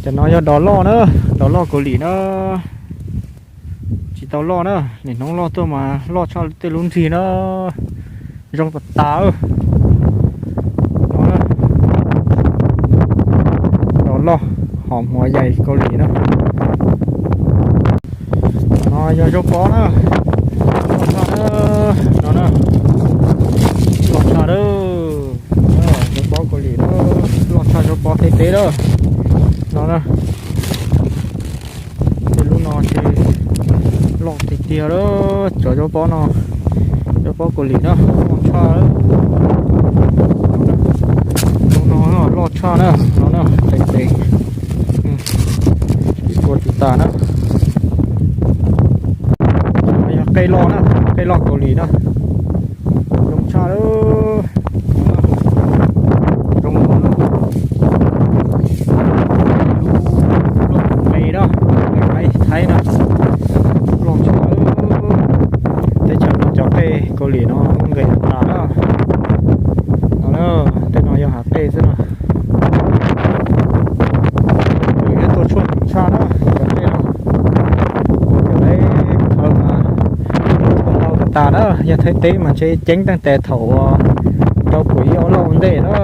Cov no yog dos loj na, dos loj Kaus Lim na. Tsis tau loj na, nim hnub loj tuaj mas loj tshaj tej lub nrig na. Zoo tas tas. Dos loj, hom huav yais Kaus Lim na. No yog zaub pob na. Loj tshaj na. No na, loj tshaj na. Zaub pob Kaus Lim na, loj tshaj zaub pob Thaib teb na. No na, tej lub no ces loj tiag tiag lawm. Cov zaub pob no, zaub pob Kaus Lim na, loj tshaj. Lub no loj tshaj na, no na, tes tes, ib puas tus tas na. Yog qej loj na, qej loj Kaus Lim na, zoo tshaj lawm. Zoo no na, loj me na, me qaib Thaib na, loj tshaj. Teb chaws no cov qej Kaus Lim no nqes tas na. No na, tej no yog hav qej xwb na. Tus yog tuaj tshuaj tshaj na, cov qej no. Kuv cov qej khaws mas tshuaj ntau tas tas na, yog Thaib teb mas ntshe ceeb taag tes thaum rau kuv ib ob lauj ntej na.